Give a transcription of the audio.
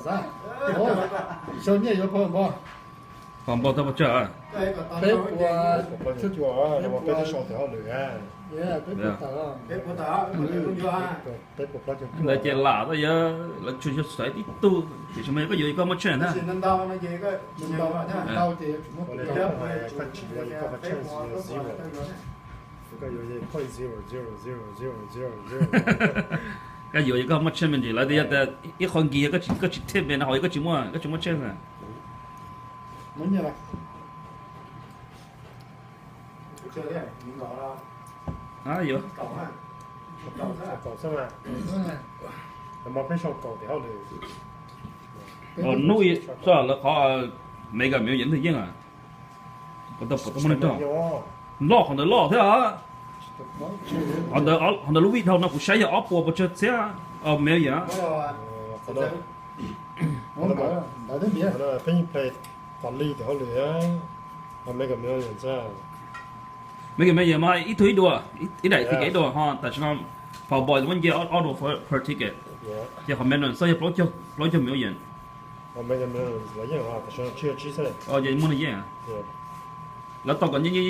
Xav, xav nyiaj yuav pab npog. Pab npog tau pes tsawg? Peb puas, peb puas, peb puas tawm. Ntawd ces lam tau yog lawv tsuas yog xaiv tib tug, tiam sis mas yog koj yuav koj muaj chance ntag. Koj yuav yog koj muaj chance me ntsis lawv tias yog tias ib qho nkis yog koj tsis tib me no ho yog koj tsis muaj, koj tsis muaj chance na. Hnub lawv qhov Mega Million ntawd yeej, qhov ntawd loj thiab. Qhov ntawd lub vij dhau no kuv saib yog ob puas pes tsawg txhiab million. Mega Million mas ib tug ib dua, ib daim ticket ib dua ho tam sim no Powerball muab nce ob dua per ticket, ces qhov million xwb yog plaub caug million. Ces muaj yeej, lawv tau kom nce nce